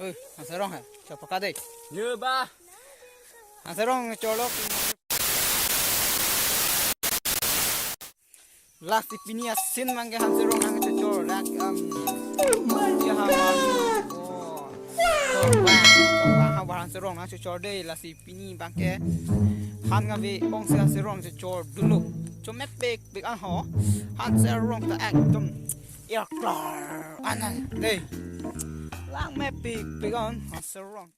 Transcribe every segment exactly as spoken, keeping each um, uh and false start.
Oi, Hanserong he, chopaka dei. Ye ba. Hanserong cholok. Lasi pini asin abangke Hanserong nangchechor dak, um, oh my God. Oh. Chor bang, chor bang, ha Hanserong nangchechor dei, lasi pini abangke han kave ongsi Hanserong chechor dolo. Chomepikpik an ho. Hanserong ta ekdom irklar anan dei. Langmepikpik an Hanserong.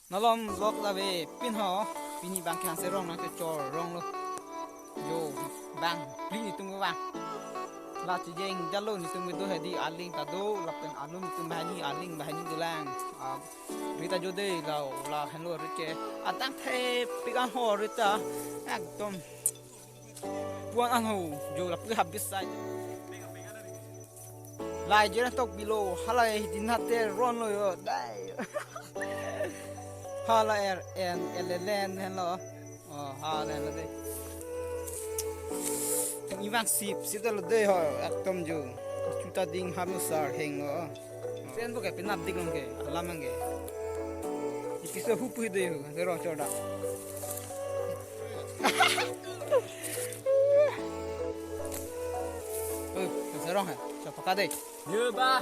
Malom vlog la avepin ho, pini abangke Hanserong nangchechor rong lo. Yo, bang, pli netum bang. La chejeng jalo netum do hedi aling ta do, lapen alum netum banghini aling banghini dolang. Ah, rita jo dei la, la henlo rike. Adang thepik an ho rita. Ekdom. Puan an ho, jo lapu habis sai. Lai jera tok bilo, halai dinate ron lo yo, dai. Hala er en, elelen henlo. Oh, hala lo dei. Ivangsip, sita lo dei ho, ekdom jo. Chuta ding hamusar henglo. Sen bo ke pinap dik long ke, alam ang ke. Ipiso hupu dei ho, zero choda. Oh, Hanserong he, chopaka dei. Ye ba.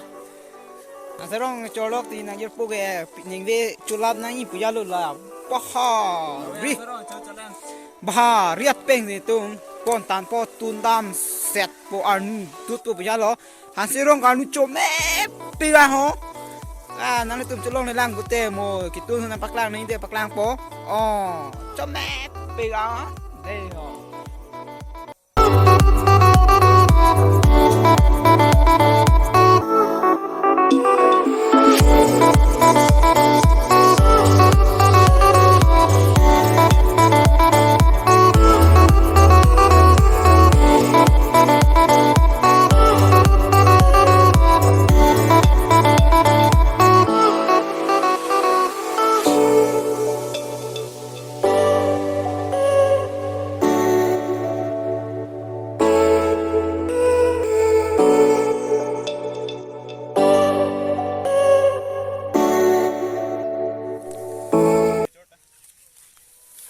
Hanserong cholok ti nang jirpo ke, ningve chulap nangji pu jalo la. Bahari. Hanserong cho challenge. Bahari apeng netum. Pon tan po tundam set po arnu tut po pu jalo. Hanserong karnu chomepik an ho. Ah, nanglitum cholong nelang gute mo. Kitun nangpaklang nangji dei paklangpo. Oh, chomepik an. Dei ho.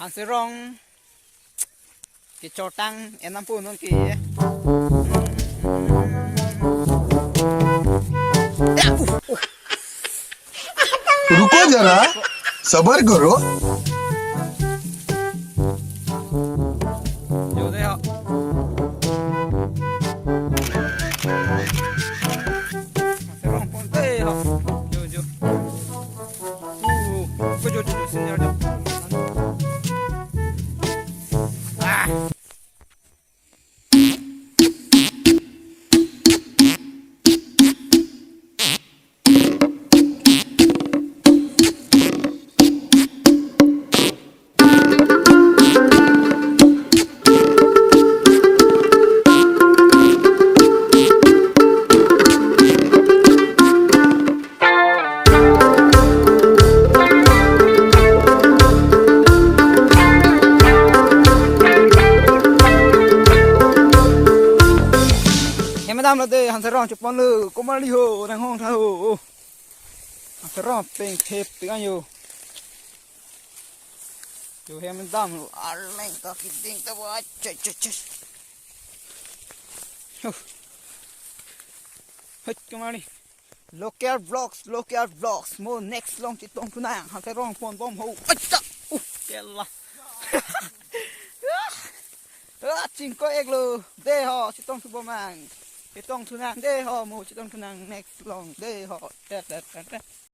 Hanserong kechotang enam pun non ke. Ya, uh, uh. रुको जरा, सबर करो। Jo dei ho. Hanserong pon dei ho. Jo, jo. Uh, ko jo jo senior jo. Ah. Hem dam lo dei, Hanserong chepon lo, komarli ho, nang hong tha ho. Hanserong peng thepik an yo. Yo hem dam lo, arleng ta keding ta ba, che, che, che. Huh. Hei, komarli. Local vlogs, local vlogs. Mo next along chetong thu nang. Hanserong pon bom ho. Acha. Uh, kela. Chingko-iklo, dei ho, chetong thubomang. Chetong thunang, dei ho, mo chetong thunang, next long, dei ho. Tet, tet, tet, tet.